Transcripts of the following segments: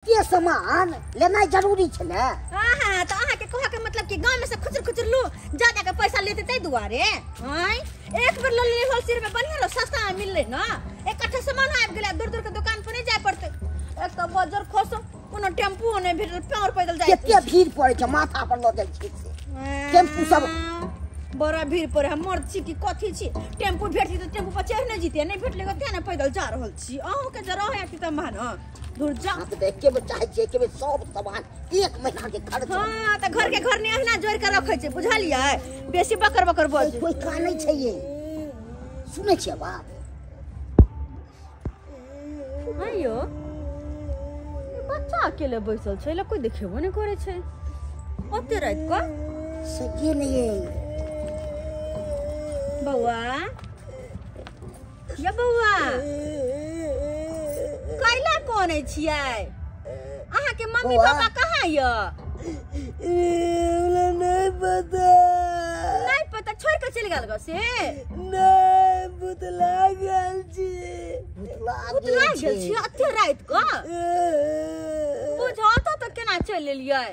के सामान लेनाइ जरूरी छै ने। हाँ हाँ, तो अहाँ के कह के मतलब कि गांव में से खुचर खुचर लू ज्यादा के पैसा लेते तै दुआरे। हां, एक बेर ल लेले होलसेल में बढ़िया सस्ता में मिलले ना, इकट्ठा सामान आबि गेलै, दूर दूर के दुकान पर नहीं जाय पड़ते। एक तो बजर खसो कोनो टेम्पू नहि भेटल, पैर पैदल जाय। कते भीड़ पड़ै छै, माथा पर ल जाइ छै टेम्पू सब, बड़ा भीड़ पड़े। हम मर्द छी कि कथी छी, टेम्पू भेटती तो टेम्पू पर चढ़ नहीं जीते, नहीं भेटले ते ने पैदल जा रहल छी। अहूँ के जरा रहै त मान दूर जा। हम तऽ एके बेर चाहै छियै एके बेर सब सामान एक महीना के खर्च। हां, त घर के घर ने अहिना जोड़ के रखै छै, बुझलियै? बेसी बकर बकर बोल कोई कानै छै, ये सुनै छियै बात? आइयो बच्चा अकेले बैसल छै, कोई देखेबो नहि करै छै ओते राति क। सही नहीं बौआ, या बौआ कैला कोने छियै? अहाँ के मम्मी पापा कहाँ य? हमरा नहीं पता। नहीं पता, छोड़ के चलि गेल ग से? नहीं, भुतला गेल छी। भुतला गेल छी अते राति क? बुझत त केना चलि एलियै?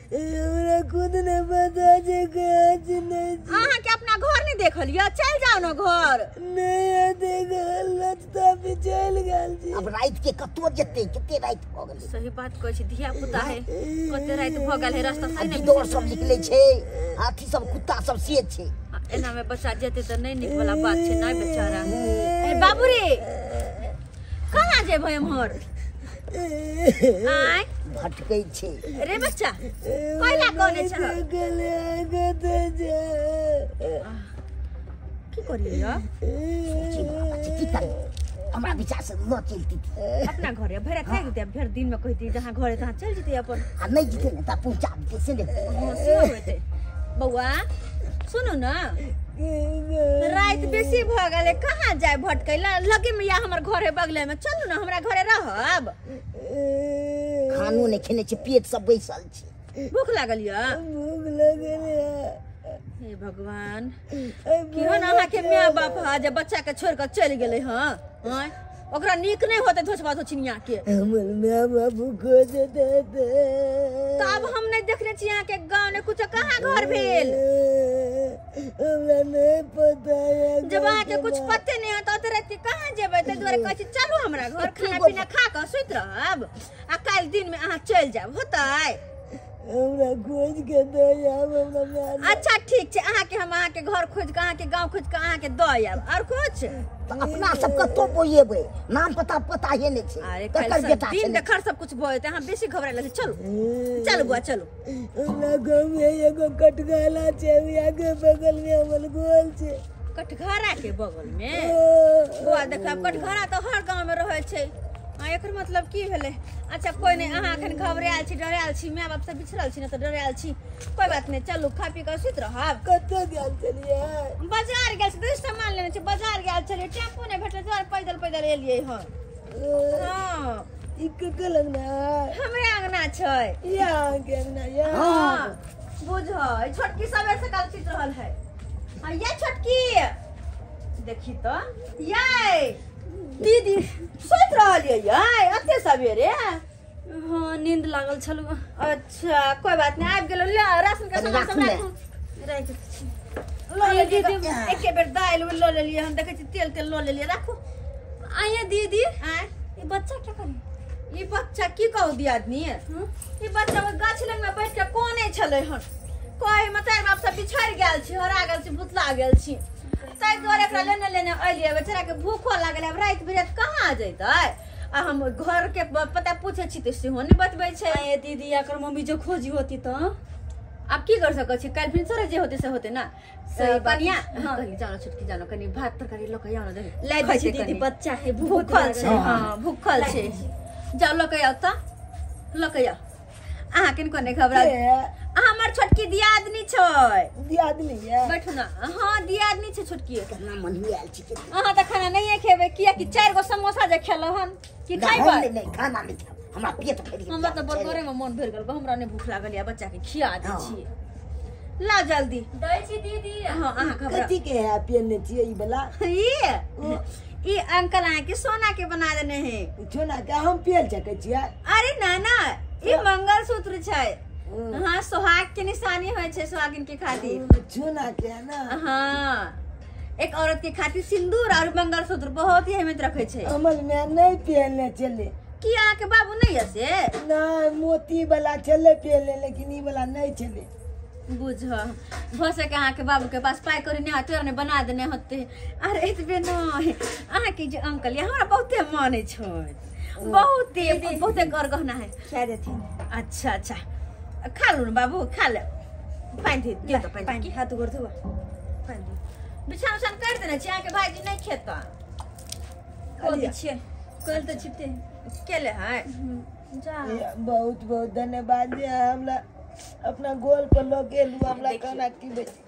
हमरा खुद नहीं पता छै कहाँ छी नहीं छी। अहाँ के अपना घर नहीं देखलियै? चलि जाउ न घर। नहीं देखल, रस्ता पे चलि गेल छी। अब राति के कतौ जेतै, कते राति भऽ गेलै। सही बात कहै छी, धिया पुता है, कते राति भऽ गेल है, रास्ता सही नहीं। गिदड़ सब निकलै छै, हाथी सब कुत्ता सब से छै। एना में बच्चा जेतै तऽ नहीं नीक वाला बात छै ना बेचारा। ए बाबू रे, कहाँ जेबै एम्हर? आय भटकै छै रे बच्चा, कैला कोने छ? की करियै? सोची बाबा की करियै, हमरा विचार से ल चलती अपना घरे भरि खाइ देते, भरि दिन में कहती जहाँ घरे तहाँ चल जेतै अपन। आ नहीं जेतै ने त पहुंचा देतै से ने। हां से होतै। बौआ सुनू ना, राति बेसी भऽ गेलै, कहाँ जाय भटकै? लगे में या हमर घर है बगले में, चलू ना हमरा घरे रहब। खानो नहीं खेने छै, पेट सब बैसल छै। भूख लागल या? भूख लागल या। हे भगवान, केहन अहाँ के my बाप है जे बच्चा के छोड़ के चलि गेलै। हँ हँ, ओकरा नीक नहीं होते धोछबा धोछनिया के। हमर my बाप खोजते तब हम नहीं देखने छी अहाँ के गाँव ने कुछ, कहाँ घर भेल? हमरा नहीं पता है। जब अहाँ के कुछ पते नहीं है तो ओते राति कहाँ जेबै? ताहि दुआरे कहै छी चलू हमरा घर, खाना पीना खा कऽ सुति रहब आ काल्हि दिन में अहाँ चलि जायब, होतै? हमरा खोज के दऽ आयब हमरा my. अच्छा ठीक छै, अहाँ के हम अहाँ के घर खोज के, अहाँ के गाँव खोज के अहाँ के दऽ आयब। और कुछ? तऽ अपना सब कतौ बोएबै, नाम पता पता हे नहि छै। अरे ककर बेटा दिन देखर सब कुछ भऽ जेतै, अहाँ बेसी घबराय लगै। चलू चलू बुआ चलू। हमरा गाँव में एगो कटघाला छै, ओहि के बगल में हमर गोल छै। कटघरा के बगल में? बुआ देखब कटघरा तऽ हर गाँव में रहै छै। एकर मतलब की भेलै? अच्छा कोई नहीं, अहाँ एखन घबरायल छी, डरायल छी, my बाप से बिछड़ल छी ने तऽ डरायल छी, कोई बात नहीं, चलू खा पी कऽ सुति रहब। कतऽ गेल छलियै? बाजार गेल छलियै, सामान लेने छी, बाजार गेल छलियै, टेम्पू नहि भेटलै, दुआरे पैदल पैदल एलियै हन। हँ, ई ककर अंगना? हमरे अंगना छै। या अहाँके अंगना या? हँ, बुझ छोटकी सबेर सकाल सुति रहल है। आ ये छोटकी देखी तऽ, ये दीदी सुति रहलियै यै एते सबेरे? हाँ, नींद लागल छल। अच्छा कोई बात नहीं, आबि गेलो, ले राशन के सामान सब राखू। राखि लो दीदी, एके बेर दालि उल लऽ लेलियै हन, देखै छी तेल तेल लऽ लेलियै, राखू। आइए दीदी, आँय ई बच्चा क्या करे? ई बच्चा की कहू दियादनी, ई बच्चा ओहि गाछ लग में बैठ के कोने छलै हन, कहे मतार बाप सब बिछड़ि गेल छी, हरा गेल छी, भुतला गेल छी, ताहि दुआरे एकरा लेने लेने अयलियै। बेचारा के भूखो लागल, आब राति बिराति कहाँ जैतै? आ हम घर के पता पूछै छी तऽ सेहो नहि बतबै छै। आइए दीदी, एकर मम्मी जो खोजी होती तऽ आब की कर सकै छी, काल्हि भिनसरे जे होतै से होतै ना। सही बात। कनिया कनि जानो छोटकी, जानो कनि भात तरकारी लऽ कऽ आउ ने। लै दै छी दीदी, बच्चा है भूखल छै। हँ भूखल छै, जाउ लऽ कऽ आउ तऽ, लऽ कऽ आउ। अहाँ किनको नहि घबराउ, हमर छोटकी दियादनी छै। दियादनी ये? बैठू ना। हाँ दियादनी छै छोटकी। केना मन आयल छै। अहाँ तऽ खाना नहिये खेबै, कियाकि 4 गो समोसा जे खेलौ हन, की खाइबै? नहीं नहीं, खाना नहीं खाब, हमरा पेट भरि गेल। हमरा तऽ बर्गरे में मन भरि गेल, हमरा नहि भूख लागल या, बच्चा के खिया दै छी, ला जल्दी दै छी दीदी। हाँ अहाँ घबरा। कथी के है पेनने छियै ई वाला? ई अंकल अहाँ के सोना के बना देने है। सोना के हम पियल सकै छियै? अरे ना ना, ई मंगलसूत्र छै। हाँ, सुहाग के निशानी होय छै सुहागिन के खातिर। सोना के है ना? हाँ, एक औरत के खातिर सिंदूर और मंगलसूत्र बहुत ही अहमियत रखे छै। अमल में नहीं पहनले चले। की अहाँ के बाबू नहीं है से? नहीं, मोती वाला चले पहनले, लेकिन ई वाला नहीं चले। बुझ भ सके अहाँ के बाबू के पास पाई कौड़ी नहीं होते ने बना देने होते। अरे एतबे नहीं, अहाँ के जे अंकल ये हमरा बहुते मानै छै, बहुते बहुते गर गहना है। खा देथिन। अच्छा अच्छा, खा लू ना बाबू, खा ले। पानि दे दे तो पानि, हाथ गोड़ धोआ, पानि दे। बिछान उछान कर देने छी, अहाँ के भाईजी नहीं खेता। कह दै छियै, कल तऽ छिपते केले है। जा, बहुत बहुत धन्यवाद जे हमरा अपना गोल पर लऽ गेलू। हमरा खाना की बेची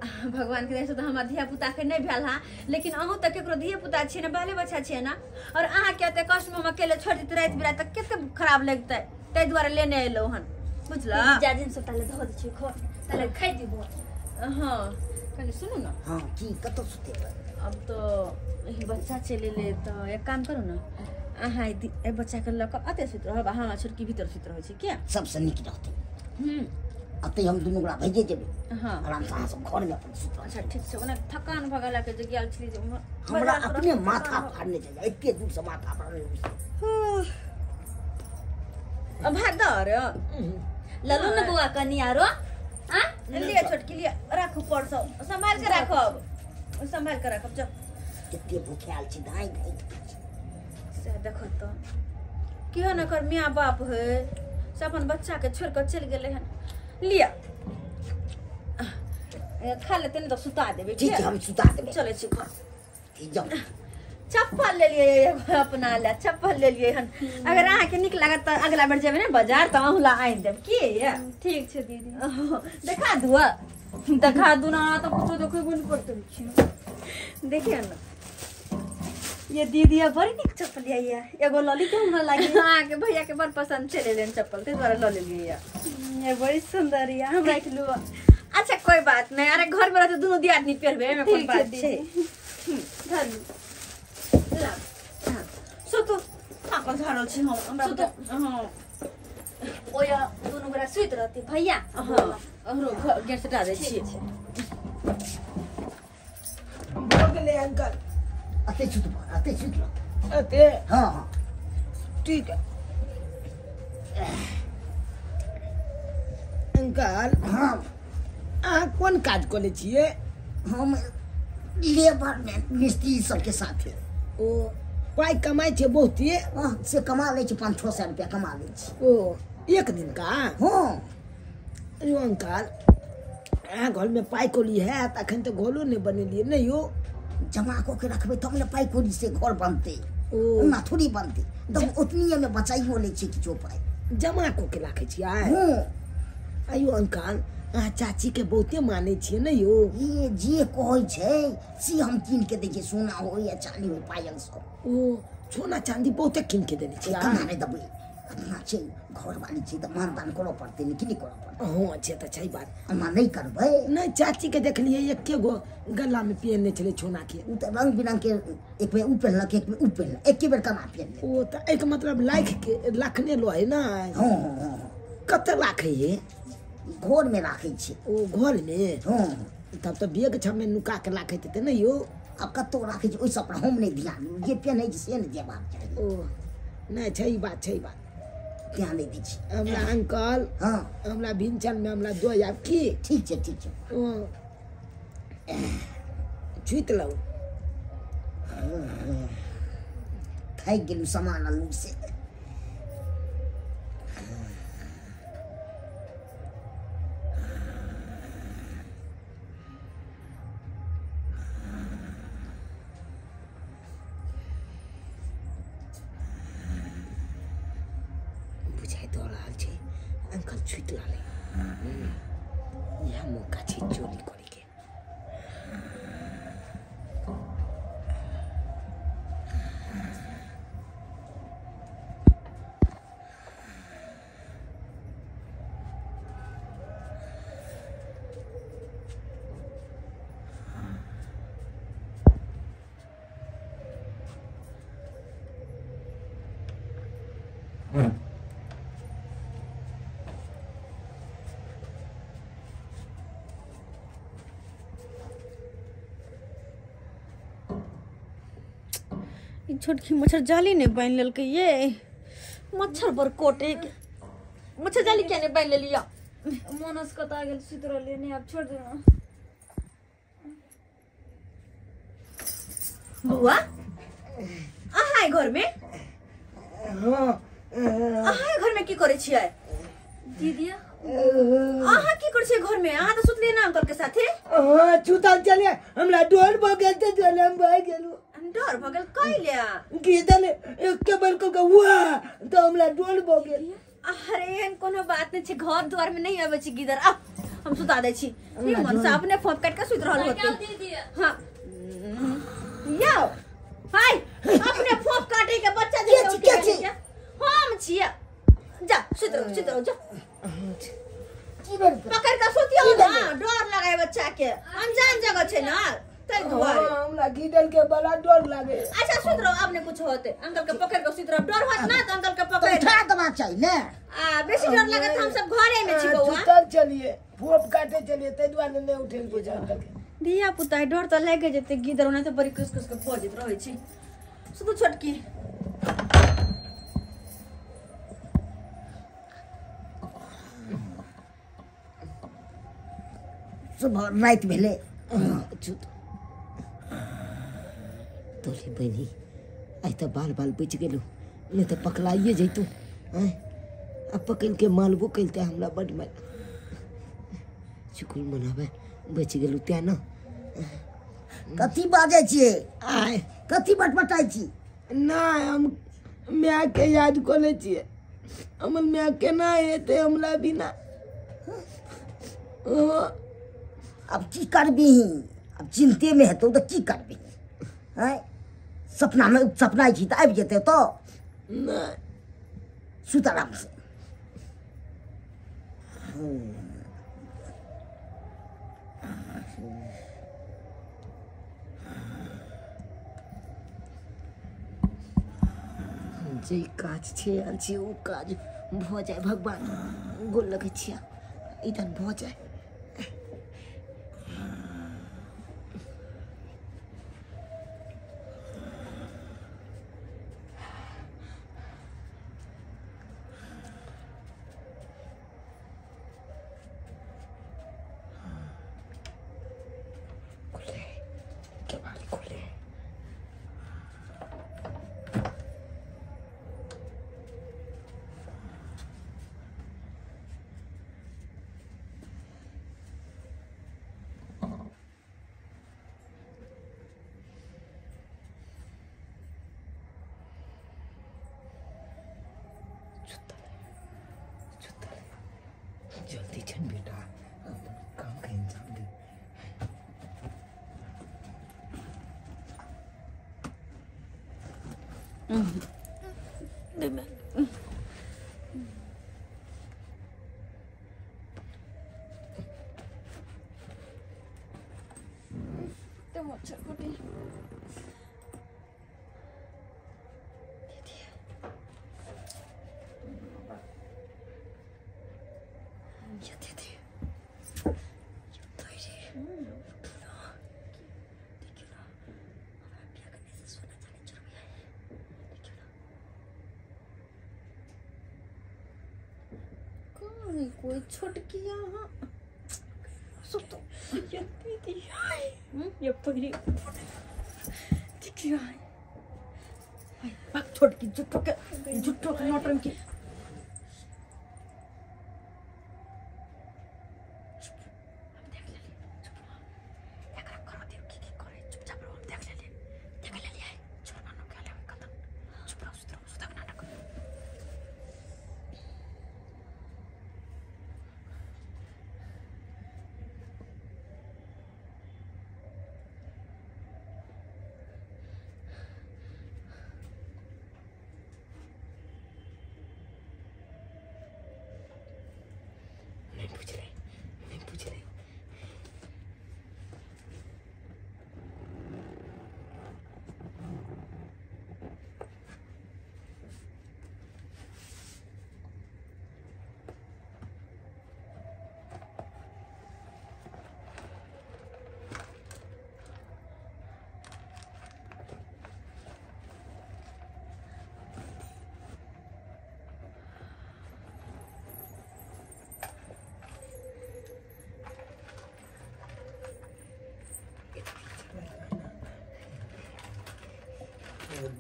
भगवान के दया से तो हमरा धिया पुता के नहीं भेल हा, लेकिन अहूँ तऽ केकरो धिया पुता छियै ने, बाले बच्चा छियै ना। और अहाँ के एते कष्ट में हम अकेले छोड़ देते राति बिराति तऽ कते खराब लगतै, ताहि दुआरे लेने एलहुँ हन, बुझला? जाजिम सब ताले धो दै छियै, खो ताले खाइ दिबो। हाँ, कनि सुनू ना। हाँ, की कतौ सुतेबै? अब तो ई बच्चा चलि एलै तऽ एक काम करू ना, अहाँ एहि बच्चाके लऽ कऽ अते सुति रहब, हमरा छोटकी भीतर सुति रहै छै, किया सबसँ नीक रहतै। अते हम दुनू गोरा भैजे जेबै। हाँ, आराम से अहाँ सब घर में अपन सुति रहब। अच्छा ठीक छै। ओना थकान भऽ गेल के जे गेल छली जे उम्हर हमरा अपने माथा फाड़ने छै, एते दूर से माथा फाड़ने। अब भात दऽ रे ललू ने बौआ कनि आरो। आ लिअ छोटकी, लिअ, राखू परसौ, सम्हाल के राखब, सम्हाल के राखब। चल, कते भूखायल छी, धाँइ धाँइ। से देखो तो केहन एकर माय बाप है, से अपन बच्चा के छोड़ कऽ चलि गेलै हन। लिअ, खा लेतै ने तऽ सुता देबै। ठीक छै, हम सुता देबै। चलै छी घर। ठीक, जाउ। चप्पल लेलियै एगो अपना लए, चप्पल लेलियै हन। अगर अहाँके नीक लागत तऽ अगला बेर जेबै ने बाजार तऽ अहूँ ला आनि देब। की ठीक छै दीदी? देखा दुआ, देखा दू ना तऽ कुछो देखेबो नहि करतै। देखियौ ने ये दीदी बड़ी नीक चप्पल ये, एगो लली के हमरा लागे। अहाँके भैया के बड़ पसंद छै लेलेन चप्पल, ताहि दुआरे लऽ लेलियै। ये बड़ी सुंदर ये, हम राखि लू। अच्छा कोई बात नहीं, अरे घर में रहते दुनू दियादनी पहिरबै, एहिमे कोन बात छै। धर लू। सुतू, थाकल झाड़ल छी हम, हमरा सुतू। हाँ, ओया दुनू गोरा सुति रहती भैया। हाँ, अहरो गेट सटा दै छियै। भऽ गेलै अंकल। अते सुतबो, अते सुति रहतै। अते? हाँ हाँ, ठीक है अंकल। हाँ, अहाँ कोन काज करै छियै? हम लेबर में मिस्त्री सबके साथे। ओ पाइ कमाइ छै बहुते? हाँ, से कमा लै छी, 500-600 रुपया कमा लै छी। ओ एक दिन का? हाँ। अरे अंकल, अहाँ घरमे पाइ कौड़ी हैत? अखन तऽ घरो नहि बनेलियै ने यौ। जमा कऽ के रखबै तब ने पाइ कौड़ी से घर बनतै, ओ ओना थोड़ी बनतै। तब ओतनिए मे बचाइयो लै छियै किछो पाइ। जमा कऽ के राखै छियै? हाँ। आइयो अंकल, अहाँ चाचीके बहुते मानै छियै ने यौ? ये जे कहै छै से हम कीन के दै छियै, सोना हो या चांदी हो, पायल सब। ओ सोना चांदी बहुते कीन के देने छियै? केना नहि देबै, अपना छै घरवाली छै तऽ मानदान करऽ पड़तै ने, की नहि करऽ पड़तै? हँ, छै तऽ छै बात। एना नहि करबै। नहि, चाचीके देखलियै एके गो गलामे पहिरने छलै सोना के। ओ तऽ रंग बिरंग के, एक बेर उ पहिरलक, एक बेर उ पहिरलक, एके बेर केना पहिरलै? ओ तऽ एहिके मतलब लाख के लाखने लऽ है ने? हँ हँ। कते लाख है ये? घर में राखै छै। ओ घरमे? हँ। तब तऽ बेग छमे नुका के राखैत हेतै ने यौ? आब कतौ राखै छै ओहि सब पर हम नहि ध्यान, जे पेन्है छै से ने देबाक चाही। ओ नहि छै ई बात, छै ई बात, ध्यान नहि दै छी हमरा अंकल। हाँ, हमरा भिनसरमे हमरा दऽ आयब की? ठीक छै, ठीक छै। ओ छुति लौ। थाकि गेलहुँ सामान आलू से। बुझाइ दऽ रहल छै अंकल छुति रहलै। इएह मौका छै चोरी करैके। छोटकी मच्छर जाली नहि बान्हि लेलकै ये। मच्छर बड़ कोटे के, मच्छर जाली किया नहि बान्हि लेलियै? मोनस कता गेल, सुति रहलियै नहि, आब छोड़ देना। बौआ अहाँ घर में? हाँ। अहाँ घर में की करै छियै? दीदी अहाँ की करै छियै घर में? अहाँ तऽ सुतलियै ना अंकल के साथे? हाँ सुतल छलियै, हमरा डर भऽ गेल तऽ चल हम भागि गेलहुँ। डर भऽ गेल कैले? गिदल एके बेर कऽ के वाह तऽ हमरा डर भऽ गेल। अरे एहन कोनो बात नहि छै, घर द्वार में नहीं आबै छै गिदर। आ हम सुता दै छी, मन से अपने फोप काटि के सुति रहल होतै। हाँ यौ हाय, अपने फोप काटे के बच्चा जे के छी? हम छियै। जा सुति रहू, सुति रहू, जा की भेल? पकड़ के सुतियौ ना, डर लगाय बच्चा के, अनजान जगह छै ना तै दुआरे। हमरा गिदल के बड़ा डर लागे। अच्छा सुति रहू, अब नहीं कुछ होते। अंकल के पकड़ के सुति रहू, डर होत ना त अंकल के पकड़ उठा देबाक चाही ने। आ बेसी डर लागत हम सब घरे में छी बौआ। सुतल चलिए, फोप काटे चलिए, तै दुआरे नहि उठेल बुझा अंकल के। धिया पुता डर त लागि जेतै गिदर, ओना त बड़ी कुस कुस के बजैत रहै छै। सुतू छोटकी। सुबह राति भेलै। तोरी बहिनी आइ तऽ बाल बाल बचि गेलहुँ, नहि तऽ पकड़ाइए जैतहुँ। आँय आ पकड़ि के मालबो करिते हमरा बड्ड मारि। शुक्र मनाबै बचि गेलहुँ तेँ ने। कथी बाजै छियै? आय कथी बटबटाइ छी? नहि हम मायके याद कऽ लै छियै, हमर माय केना हेतै हमरा बिना? अब की करबिही? अब चिन्तेमे हेतौ तऽ की करबिही? आँय सपनामे सपनाइ छी तऽ आबि जेतै तऽ? नहि सुत आरामसँ। जे काज छै आयल छी ओ काज भऽ जाय, भगवान गोल लगै छियै इधर भऽ जाय। खुले केवाड़ी खुले। जल्दी चल बेटा, काम का इंतजाम दे। मच्छर कटे। कोई छोटकी यहाँ सुतो। ये दीदी ये पगड़ी देखियो भाग छोटकी, झूठो के नौटंकी। हम देख लेली, चुप रहो। एकरा करो दियौ की की करे, चुपचाप रहो। हम देख लेली, देख लेली है। चुप रहो, ना के खत्म। चुप रहो, सुत रहो, सुतक नाटक।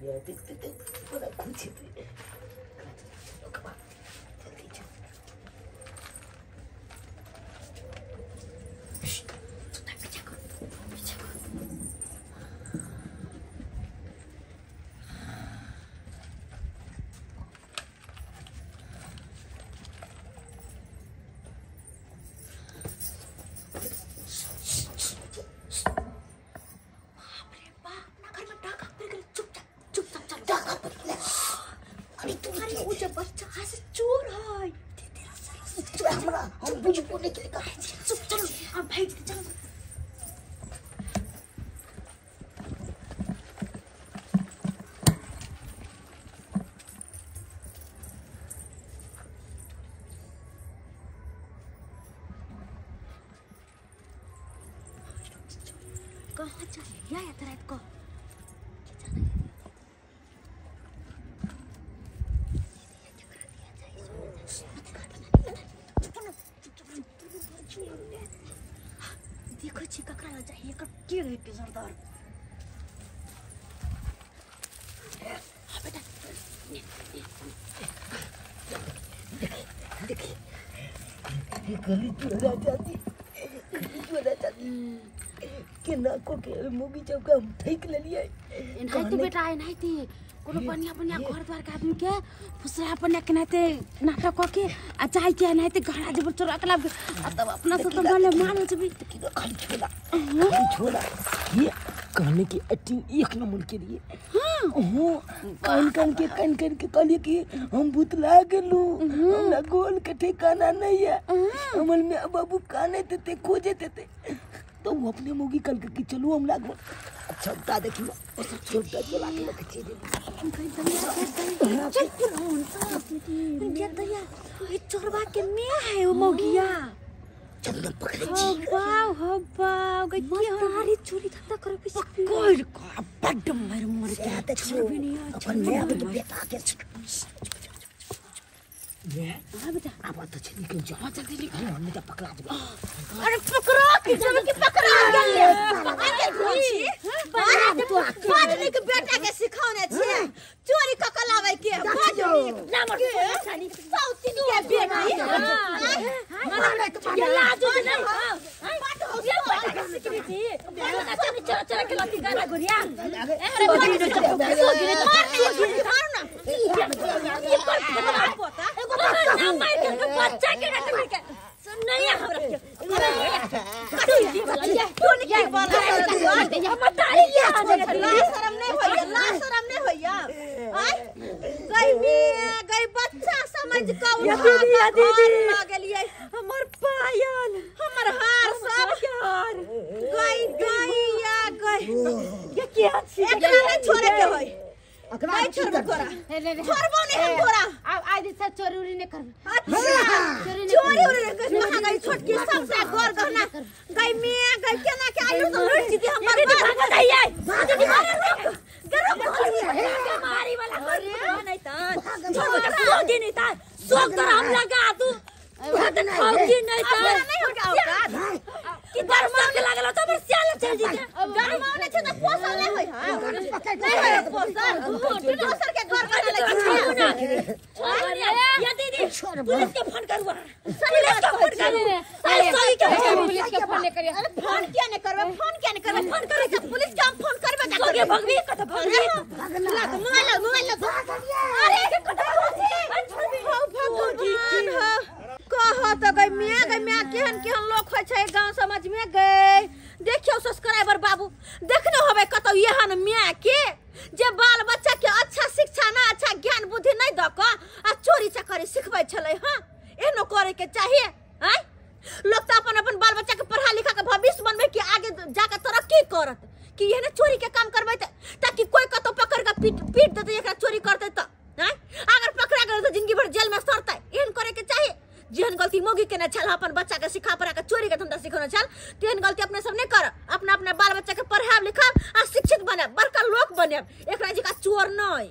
देख देख बड़ा खुश हेतै जल्दी चल पीछा कर पीछा कर बच्चा से चोर है तेरा हमरा हम बुझबो नहीं के चुप चलो हम भाग चलो कहाँ चले या यात्रा को देखो छी ककरा लग जाइए एकर के रहते सरदार। हां बेटा देख ये गली चोरा जाती चोरा जाती के ना को के मुगी चौका हम ठेक लेलिए एनाहिते बेटा एनाहिते कोनो बढ़िया बढ़िया घर द्वार के आदमी के फुसरा अपन केनाहिते नाटक क के आ चाय के एनाहिते गहरा जेबर चोरा के लाब आ तब अपना से तो माने माने जेबी खाली छोला खाली छोला ये कहने की एक्टिंग एक नंबर के लिए। हां कान कान के कान कान के कहलिए कि हम भूतला गेलू हमरा गोल के ठिकाना नहीं है हमर में बाबू काने ते खोजे ते तो वो अपने मोगी कल के चलो हम लागो अच्छा बता देखियो और सब छोटा चला के रख छी दे चल पुरान सब ये दया ए चोरबा के मिया है वो मोगिया चल न पकड़े छी वाओ हो वाओ गई की हमारी चोरी धंधा करे के पकड़ का बड्ड मर मर के छोड़ नहीं अपन मैं के बेटा के ये हां बेटा अब तो चल निकल जाओ जल्दी निकल हमने तो पकड़ा दे। अरे पकड़ा के जब की पकड़ा गेल पकड़ा गेल छी बड़ नीक बेटा के सिखौने छी चोरी क क लाबै के बड़ नीक ना मर सौतीन के बेटी ये लाजो नहीं ये बेटा के सिखबी छी चोर चोर के लती गाना गुरिया अरे बड़ मार ना ये पर पोता ना मार के बच्चा के रख के सुन नहीं हमरा के शरम नहीं होइया ला शरम नहीं होइया गई गई बच्चा समझ के उठा के घर ल गेलियै हमर पायल हमर हार सब हार गई गई या गई ये के छी एकरा नहीं छोड़े के होई नहीं छोड़बो तोरा छोड़बो नहीं हम तोरा अब आज से चोरी उरी नहीं करबो। अच्छा चोरी उरी नहीं करबो कहाँ गई छोटकी सबसे गोर गहना गई मिया गई केना के आइलो तो लुट जीती हमर दीदी भागो जाइए दीदी मारे रोक गरम मारी वाला नहीं तान छोड़ तो सोगी नहीं तान सोग तोरा हम लगा तू खाओगी नहीं तान नहीं हो गया औकात कि बरसा के लागल तो हमर सियाल चल जीते गरमा ने छै त पोसल नहीं होई हां नहीं होई पोसल दोसर के घर बना ले या दीदी पुलिस के फोन करूआ पुलिस के फोन करू सॉरी के पुलिस के फोन नहीं करिए। अरे फोन किया नहीं करबे फोन किया नहीं करबे फोन करे त पुलिस के हम फोन करबे का सोगे भगवी कत भगवी ला मोबाइल ला मोबाइल ला अरे कत भगवान हो कह त गई मिया केहन केहन लोग होइ छै गांव समाज में गई देखियो सब्सक्राइबर बाबू देखने होबे कतौ एहन मिया के जे बाल बच्चा के अच्छा शिक्षा ना अच्छा ज्ञान बुद्धि नहीं द क आ चोरी चकारी सिखबै छलै हां एहनो करे के चाहिए आय लोग त अपन अपन बाल बच्चा के पढ़ा लिखा के भविष्य बनबै के आगे जाके तरक्की करत कि एहने चोरी के काम करबै त ताकि कोई कतौ पकड़ के पीट पीट देतै एकरा चोरी करतै त आय अगर पकड़ा गेल त जिंदगी भर जेल में सड़तै एहन करे के चाहिए। जेहन गलती मोगी केने छल अपन बच्चा के सिखा पढ़ा के चोरी के धंधा सिखौने छल तेहन गलती अपने सब नहीं कर अपना अपना बाल बच्चा के पढ़ाब लिखाब आ शिक्षित बनाब बड़का लोक बनाब एकरा जकाँ चोर नहीं।